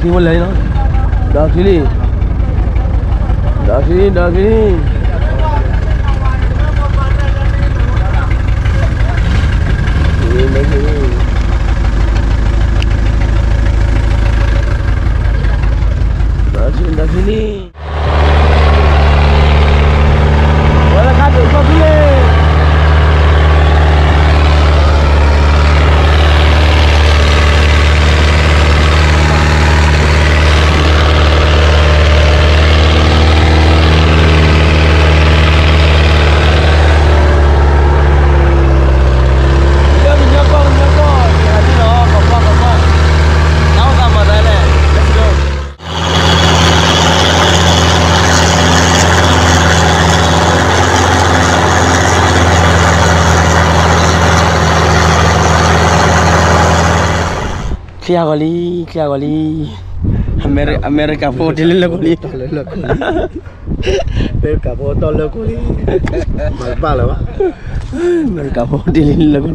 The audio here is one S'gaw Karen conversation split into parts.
ခံဝဲလဲၣ်နီၤ, ဒီးခံလံ, ဒီးခံလံ, ဒီးခံလံ, ဒီးခံလံ, ဒီးခံလံ. ဝဲလၢခါဒိၣ်ခီၣ်ဖံလ့ၣ်, ကညီကီၢ် ကညီကီၢ်, ယဟးန့ၣ်လီၤ, ကီၢ်ပှၢ် ကီၢ်ပှၢ်, နၢ်ဟူသးမၤသးလဲၣ်, let's go. ချံအဂီၤလံ, ချံအဂီၤလံ, အမဲရကၤဖိတ့ၢ်လံလၢခိၣ်လံ, အမဲရကၤဖိတ့ၢ်လံလၢခိၣ်လံ, အမဲရကၤဖိတ့ၢ်လံလၢခိၣ်လံ.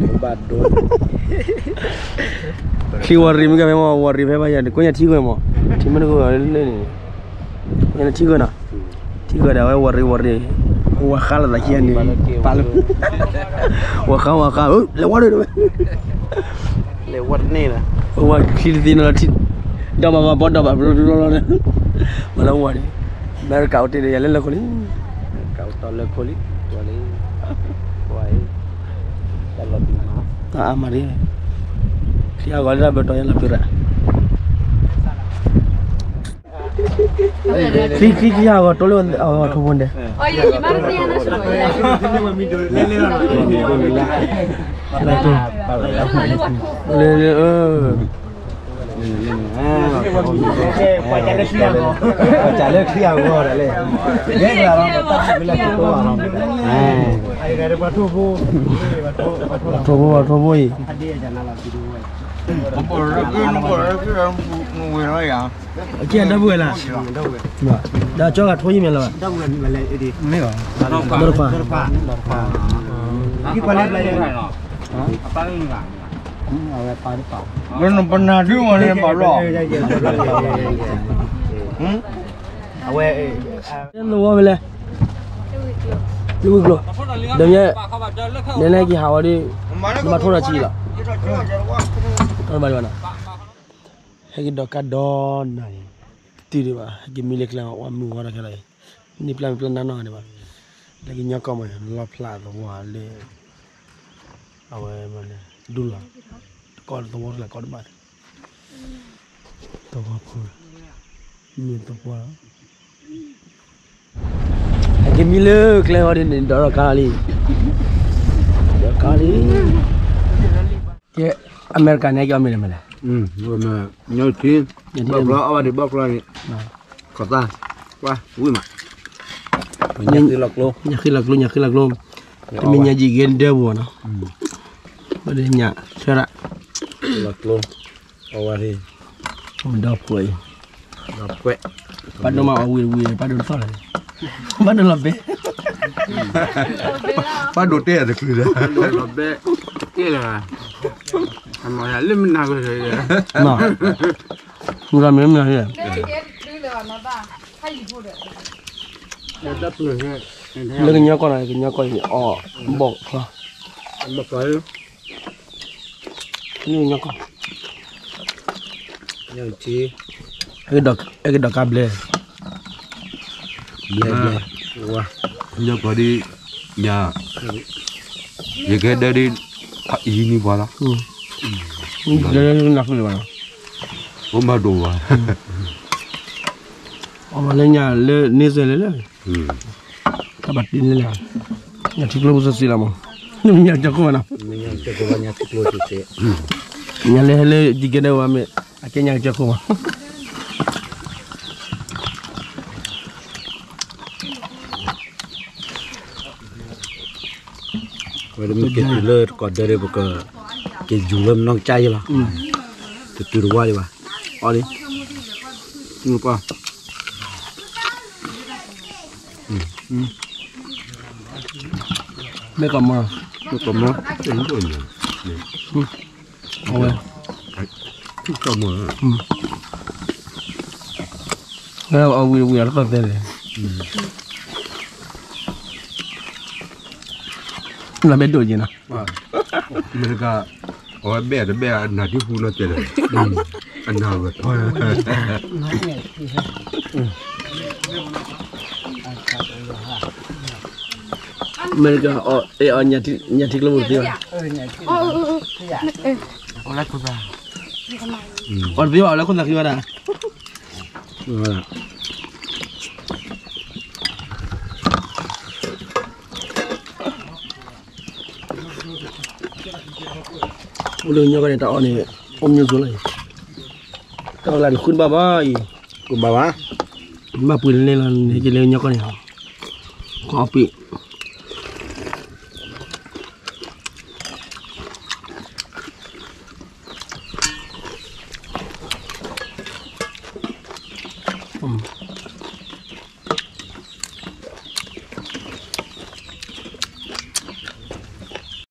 ချံဝီၤရံၤမ့ၢ်ကဲဖဲမ့ၢ် ဝီၤရံၤဖဲဘၣ်ယၤ ကွၢ်ညါထံဂၢၢ်မး, ထံမ့ၢ်တဂၢၢ်န့ၣ်, ကွၢ်ညါထံဂၢၢ်နီၤ, ထံဂၢၢ်ဒီး အဝဲဝီၤရံၤဝီၤရံၤ, ဝီၤဃါလိာ်သးခံဂၤန့ၣ်, ပာ်လၢ, ဝီၤဃါဝီၤဃါ, လဲၤဝီၤဒၣ်ဝဲ, လဲၤဝီၤန့ၣ်လီၤ, ဝီၤချံတသ့နီၤလီၤ, ဒီးဘၣ်ဘၣ်ဘီဒီးဘၣ်ဘျီဘျီလီၤ, မၤလၢဝီၤန့ၣ်, အမဲရကၤအိၣ်တ့ၢ်ဒီးယၤလၢလၢခိၣ်လံ, အမဲရကၤအိၣ်တ့ၢ်လၢခိၣ်လံ, ဝီၤလံ, ဝီၤအံၤ, တၢ်လီၤပံၤမး, တၢ်အါမးဒ်, ချံအဂီၤလၢတၢ်ဘၢတီၤယဲလီၤပံၤရၣ် ချံ ချံ ချံအဂီၤ တိၢ်လၢအဂီၤထိဖိန့ၣ်, လၢ လၢ ပှၤကလၢချံအဂီၤဒၣ်လဲၣ်, ယဲကလၤလီၤ, ထိဖိ ထိဖိအံၤ, အက့ၢ်အဒီပုၢ်ဝဲၢ်လၢ်, ဒီးကၠီဂၤထိယံၤမ့ၢ်လၢၤဘၣ်, ဒီတခွါ, ပနၢ်ဒုးမ့ၢ်န့ၣ်ဘၣ်လီၤ, အဝဲ သဝီဖဲလဲၣ်, လၢဝံၤကျိၤ, ဒီးမ့ၢ်, နလဲၤက့ၤဟးဝဲဒီး, နဘၣ်ထိၣ်ဒီးဆံးလီၤ, တဘၣ်လၢၤဘၣ်နီၤ, ဟဲက့ၤဒီးကါဒီးနၤအံၤ, တုၤဒံးဘၣ် ဟဲက့ၤမံလၢကျဲ ဝဲမုၢ်ဝါဒီးခဲလၢာ်အံၤ, န့ၢ်ပျၢ်မ့ၢ်ပျၢ်နါနီၢ်ဂၤဒံးဘၣ်, လၢကညီကီၢ်မး လီဖျးသဝီလၢ အဝဲမ့ၢ်န့ၣ် ဒူလီၤ, တကီၢ်သဝီတလၢကီၢ်တဘၣ်န့ၣ်, သဝီဖိ, မ့ၢ်သဝီလီၤ, ဟဲက့ၤမံလၢကျဲဃီဒ်န့ၣ် ဒီးကါလံ, ဒီးကါလံ, ကဲ, အမဲရကၤန့ၣ် ဟဲက့ၤအီၣ်မ့ၤလဲၣ်မ့ၢ်လဲၣ်, ညၣ်ထံ, ဘီၣ်ကျီအီၣ်ဘၣ်ဒံးဘီၣ်ကျီန့ၣ်, ခီၣ်သၣ်, ဝံၤမး, ညၣ်ဃ့လီၤကျိ, ညၣ်ဃ့လီၤကျိ, ညၣ်ဃ့လီၤကျိ, တမ့ၢ်ညၣ်ယံာ်ဂ့ၤဒဲပူၤနီၤ, ဘၣ်ဒီးညၣ်ဆၢဒၣ်, လီၤကျိ, အဝဲ, ဒီဖိအံၤ, ပၢ်ဒိၣ်မးအီၤဝံၤဝံၤ ပၢ်ဒိၣ်တသီၣ်လဲၣ်, ပၢ်ဒိၣ်လီၤဘဲ, ပၢ်ဒိၣ်တဲတချုးဒီး, လီၤဘဲ, တဲလၢ, အမၤယၤလၢမနၤက့ၤ, မ့ၢ်မ့ၢ်, လၢကညီကီၢ်န့ၣ် ကညီကီၢ်အံၤအီၣ်ဘီၣ်ချီ, ဘီၣ်ချီ, လၢကညီကီၢ်, အဲကဒီးကါဘျဲၣ်, ဘျဲၣ်ဘျဲၣ်, ဝါ, ကညီကီၢ်ဒ်, ယၤ, ယကဲဒၢဒ်, ယံၤနံၤပှၤလီၤ, နၤဃုလၢၤဘၣ်လီၤ, အိၣ်မၤဒိၣ်ဘၣ်, အီၣ်မၤလၢညၣ်လၢန့ဆၢၣ်လဲၣ်လၢ တၢ်ဘၣ်တ့န့ၣ်လဲၣ်, ညၣ်ထံကျိပူၤစ့ၢ်စ့ၢ်လီၤမး, ညၣ်ကၠီခိၣ်ဘၣ်နီၤ, ညၣ်လၢဟဲလၢယကဲဒၣ်ဝဲမ့ၢ်, အကဲညၣ်ကၠီခိၣ်ဘၣ်, ဝဲဒၣ်မ့ၢ်က့ၤတုၤလၢတကီၢ်ဒၢဒၢ ပကက့ၤယူၤလၢမနီၢ်ကစၢ်ယဲလီၤ, တတုၤတဝါဒံးဘၣ်, အီၣ်လံ, ပှၤ မ့ၢ်ကမီၤ, မ့ၢ်ကမီၤ, အဝဲ, ကမီၤ, အဝံၤဝံၤအလီၢ်သဲလဲၣ်, လီၤဘဲဒိၣ်က့ၤနီၤ, မ့ၢ်တကါ, အဝဲဘဲတဘဲအနၢ်ဒံဖူနီၤတဲလဲၣ်, အနၢ်ဝဲထီ, မ့ၢ်တကါ, အညၣ်ထံကျိပူၤတသ့ဘၣ်, အီၣ်တသ့ဘၣ် အီၣ်လၢခိၣ်သၣ်ဃံဝဲဒၣ် အိၣ်လၢညီကီၢ်န့ၣ် တၢ်အီၣ်န့ၣ် အိၣ်မံၤစိလီၤအံၤ, တၢ်အီၣ်လၢနဃုတဘၣ်ဘၣ်အံၤ, ဃုဘၣ်ဘၣ်, ဘၣ်ပှ့ၤလၢန့ၣ်လီၤန့ၣ် က့ၤလၢညီကီၢ်န့ၣ်, ကအီၣ်ပ့ၤ အ